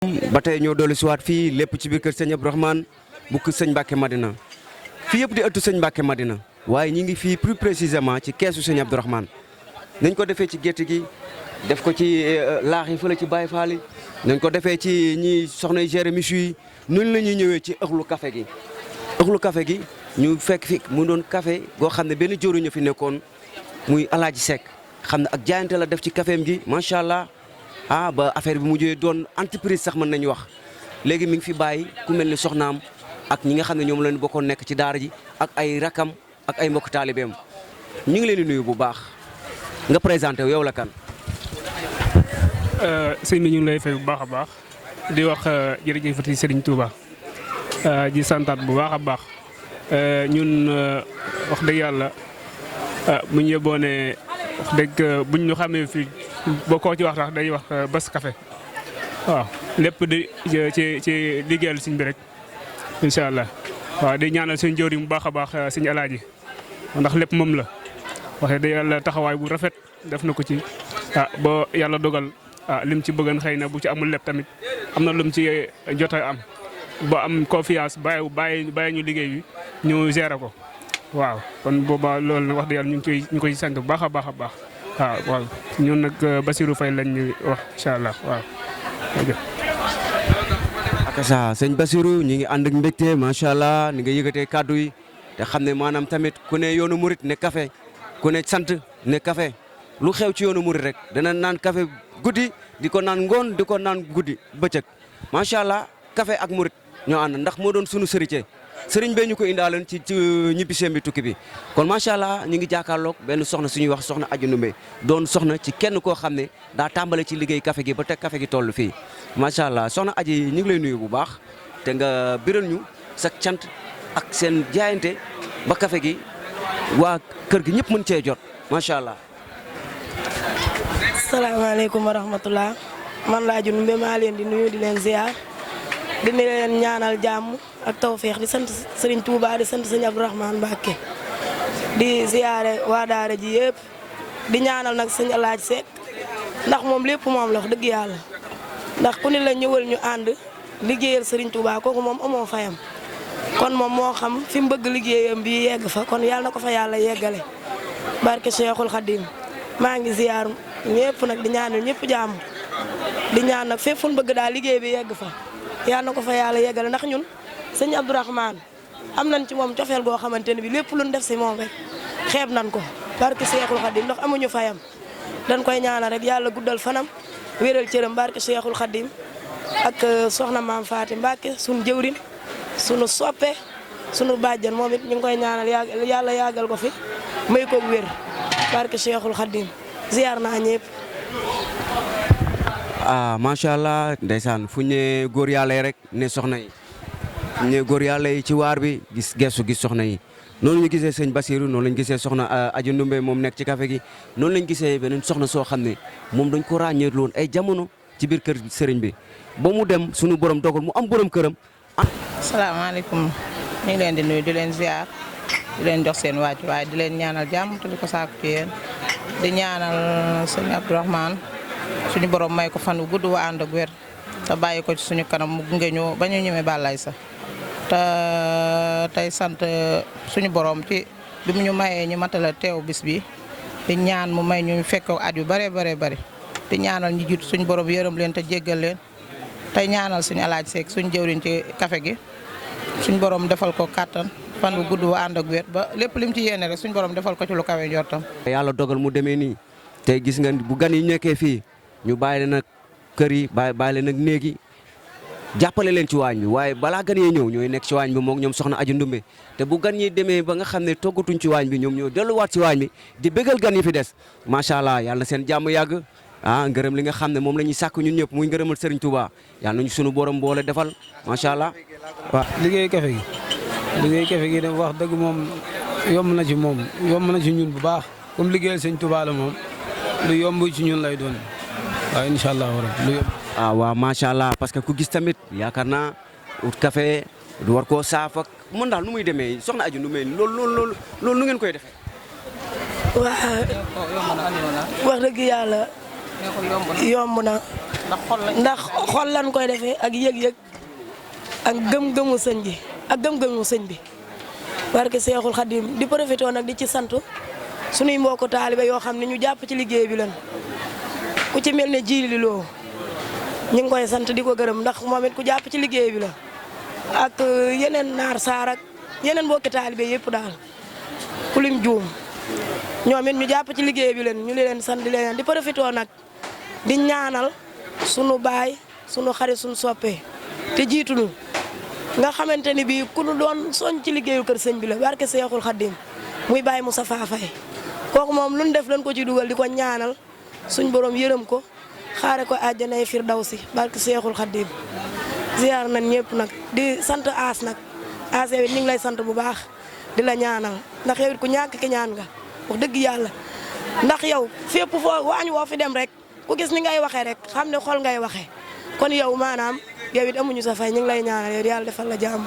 ba tey ñoo dolli siwaat fii lépp ci biir kër sëñ Abdourahmane bu kër sëñ Mbacke Madina fii yëpp di ëttu sëñ Mbacke Madina waaye ñi ngi fii plus précisément ci keesu sëñ Abdourahmane nañ ko defee ci gétt gi def ko ci laax yi fële ci Baye Fall yi nañ ko defee ci ñi soxna géré michu yi noonu la ñuy ñëwee ci ëxlu café gi ñu fekk fi mu doon café goo xam ne benn jëruñu fi nekkoon muy Alaaji Seck xam ne ak jaayante la def ci caféem gi macha allah ba affaire bi mujjee doon entreprise sax mën nañu wax léegi mi ngi fi bàyyi ku mel ni soxnaam ak ñi nga xam ne ñoom lañu bokkoon nekk ci daara ji ak ay rakam ak ay mbokk taalibeem ñu ngi leen di nuyu bu baax nga présenté yow la kan. sëñ bi ñu ngi lay fay bu baax a baax di wax jërëjëfati Serigne Touba di santaat bu baax a baax ñun wax dëgg yàlla bu ñu yóbboonee wax dëgg buñ ñu xamee fii boo ko ci wax tax day wax Bass Café waaw lépp di ci liggéeyal sëñ bi rek incha allah waaw di ñaanal suñu jëwriñ bu baax a baax sëñ Alaaji ndax lépp moom la wax dëgg yàlla taxawaay bu rafet def na ko ci ba yàlla dogal lim ci bëggoon xëy na bu ci amul lépp tamit am na lum ci jot a am ba am confiance bàyyi ñu liggéey bi ñu gérer ko waaw kon booba loolu nag wax dëgg yàlla ñu koy sant bu baax a baax a baax waaw ñun nag Bassirou Faye lañ ñu wax incha allah waaw. ak sa sëñ Bassirou ñi ngi ànd ak mbégte macha allah ni nga yëgatee kàddu yi te xam ne maanaam tamit ku ne yoonu murit ne café ku ne sant ne café lu xew ci yoonu murit rek dana naan café guddi di ko naan ngoon di ko naan guddi bëccëg macha allah café ak murit ñoo ànd ndax moo doon sunu sëriñ bee ñu ko indaaleen ci ñibbiseem bi tukki bi kon macha allah ñu ngi jàkkaarloog benn soxna suñuy wax soxna Aju Ndumbe doon soxna ci kenn koo xam ne daa tàmbale ci liggéey café gi ba teg café gi toll fii macha allah soxna Aji ñu ngi lay nuyu bu baax te nga biral ñu sa cant ak seen jaayante ba café gi waa kër gi ñëpp mën cee jot macha allah. salaamaaleykum wa rahmatulah man la Aju Ndumbe maa leen di nuyu di leen ziar di leen ñaanal jàmm ak tawféex di sant Serigne Touba di sant Serigne Abdourahmane Mbacké di ziare waa daara ji yëpp di ñaanal nag Serigne Alaaji Seck ndax moom lépp moom la wax dëgg yàlla ndax ku ni la ñëwal ñu ànd liggéeyal Serigne Touba kooku moom amoo fayam kon moom moo xam fi mu bëgg liggéeyam bi yegg fa kon yàlla na ko fa yàlla yeggale barke Cheikhul Khadim maa ngi ziar ñëpp nag di ñaanal ñëpp jàmm di ñaan nag fépp fu ñu bëgg daal liggéey bi yegg fa yàlla na ko fa yàlla yeggale ndax ñun sëñ Abdourahmane am nañ ci moom cofeel goo xamante ne bi lépp luñ def si moom rek xeeb nañ ko barke Cheikhul Khadim ndax amuñu fayam dañ koy ñaanal rek yàlla guddal fanam wéral cëram barke Cheikhul Khadim ak soxna maam Faati Mbacké sunu jëwrin sunu soppe sunu bàjjan moom it ñu ngi koy ñaanal yàlla yàggal ko fi may ko wér barke Cheikhul Khadim ziar naa ñëpp. macha allah ndeysaan fu ñu ne góor yàlla yi rek ne soxna yi. ñu góor yàlla yi ci waar bi gis soxna yi noonu ñu gisee sëñ Bassirou noonu lañ gisee soxna Aju Ndumbe moom nekk ci café gi noonu lañ gisee beneen soxna soo xam ne moom dañ ko ràññee loon ay jamono ci biir kër sëriñ bi ba mu dem suñu borom dogal mu am borom këram. asalaamaaleykum ñu ngi leen di nuyu di leen ziar di leen jox seen waaj waaye di leen ñaanal jàmm te di ko saaku ci yéen di ñaanal sëñ Abdourahmane suñu borom may ko fan wu gudd wa ànd ak wér te bàyyi ko ci suñu kanam mu gunge ñu ba ñu ñëwee bàllaay sax te tey sant suñu borom ci bi mu ñu mayee ñu matala teew bis bi di ñaan mu may ñu fekk at yu bare di ñaanal ñi jiitu suñu borom yërëm leen te jéggal leen tey ñaanal suñu Alaaji Seck suñu jëwriñ ci café gi suñu borom defal ko kàttan fan bu gudd wa ànd ak wér ba lépp lim ci yéene rek suñu borom defal ko ci lu kawe njortam. yàlla dogal mu demee nii tey gis nga bu gan yi nekkee fii ñu bàyyi leen ak kër yi bàyyi leen ak néeg yi jàppale leen ci waañ bi waaye balaa gan yee ñëw ñooy nekk ci waañ bi moom ñoom soxna Aju Ndumbe te bu gan yi demee ba nga xam ne toggatuñ ci waañ bi ñoom ñoo delluwaat ci waañ bi di bégal gan yi fi des macha allah yàlla na seen jàmm yàgg ngërëm li nga xam ne moom la ñuy sàkk ñun ñëpp muy ngërëmal Serigne Touba yàlla nañu sunu borom boole defal macha allah. waaw liggéey café gi dafa wax dëgg moom yomb na ci ñun bu baax comme liggéeyal Serigne Touba la moom lu yomb ci ñun lay doon waaw incha allah lu yomb. waaw macha allah parce que ku gis tamit yaakaar naa ut café du war koo saaf ak mën daal nu muy demee soxna Aju Ndumbe loolu nu ngeen koy defee. waaw wax dëgg yàlla yomb na ndax xol lañ koy defee ak yëg-yëg ak gëm-gëmu sëñ bi ak gëm-gëmu sëñ bi barke Seexul Xadim di profité nag di ci sant sunuy mbokku taalibe yoo xam ne ñu jàpp ci liggéey bi lan ku ci mel ne Jili Lo ñu ngi koy sant di ko gërëm ndax moom it ku jàpp ci liggéey bi la ak yeneen naar saar ak yeneen mbokki taalibe yëpp daal ku lim juum ñoom it ñu jàpp ci liggéey bi leen ñu leen sant di leen di profité nag di ñaanal sunu baay sunu xarit sunu soppe te jiituñu nga xamante ni bii ku nu doon soñ ci liggéeyu kër sëñ bi la barke Seexul Xadim muy Baye Moussa Faye kooku moom lu ñu def lañ ko ci dugal di ko ñaanal suñ borom yërëm ko xaare ko àjjanay firdawsi barke Seexul Xadim ziar nañ ñëpp nag di sant aas nag aas yow it ñu ngi lay sant bu baax di la ñaanal ndax yow it ku ñàkk ki ñaan nga wax dëgg yàlla ndax yow fépp foo waañ woo fi dem rek ku gis ni ngay waxee rek xam ne xol ngay waxee kon yow maanaam yow it amuñu sa fay ñu ngi lay ñaanal yow yàlla defal la jàmm.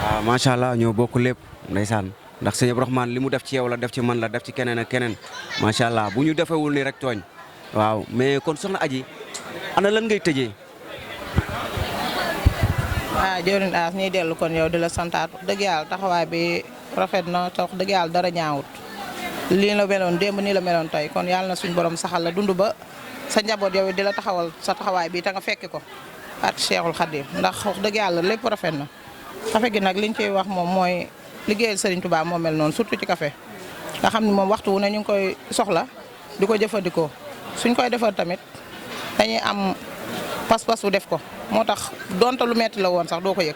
waaw macha allah ñoo bokk lépp ndeysaan ndax sëñ Abdourahmane li mu def ci yow la def ci man la def ci keneen ak keneen macha allah bu ñu defewul ni rek tooñ waaw mais kon soxna Aji ana lan ngay tëjee. jëwriñ As ñuy dellu kon yow di la santaat wax dëgg yàlla taxawaay bi rafet na te wax dëgg yàlla dara ñaawut lii la meloon démb nii la meloon tey kon yàlla na suñu borom saxal la dund ba sa njaboot yow di la taxawal sa taxawaay bi te nga fekki ko at Cheikhul Khadim ndax wax dëgg yàlla lépp rafet na café gi nag liñ ciy wax moom mooy liggéeyal Serigne Touba moo mel noonu surtout ci café nga xam ne moom waxtu wu ne ñu ngi koy soxla di ko jëfandikoo suñ koy defar tamit dañuy am pas-pas bu def ko moo tax donte lu metti la woon sax doo ko yëg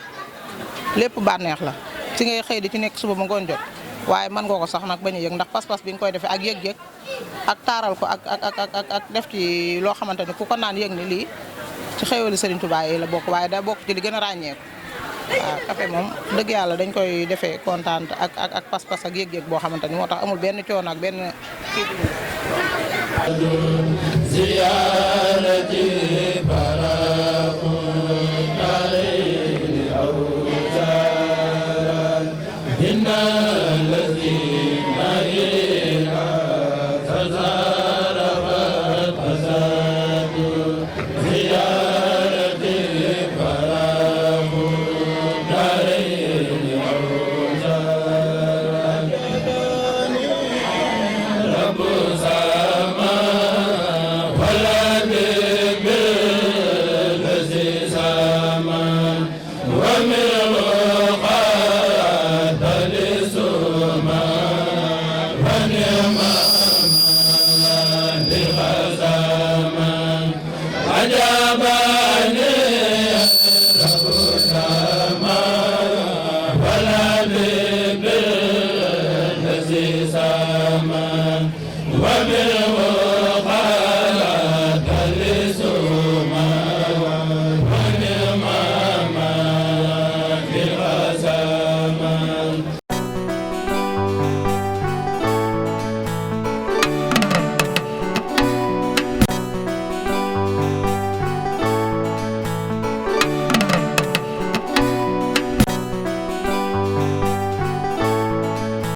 lépp bànneex la ci ngay xëy di ci nekk suba ba ngoon jot waaye mën nga ko sax nag bañ a yëg ndax pas-pas bi nga koy defee ak yëg-yëg ak taaral ko ak def ci loo xamante ni ku ko naan yëg ni lii ci xéwali Serigne Touba yi la bokk waaye da bokk ci li gën a ràññeeku waaw café moom dëgg yàlla dañ koy defee kontaan ak pas-pas ak yëg-yëg boo xamante ni moo tax amul benn coono ak benn kii wa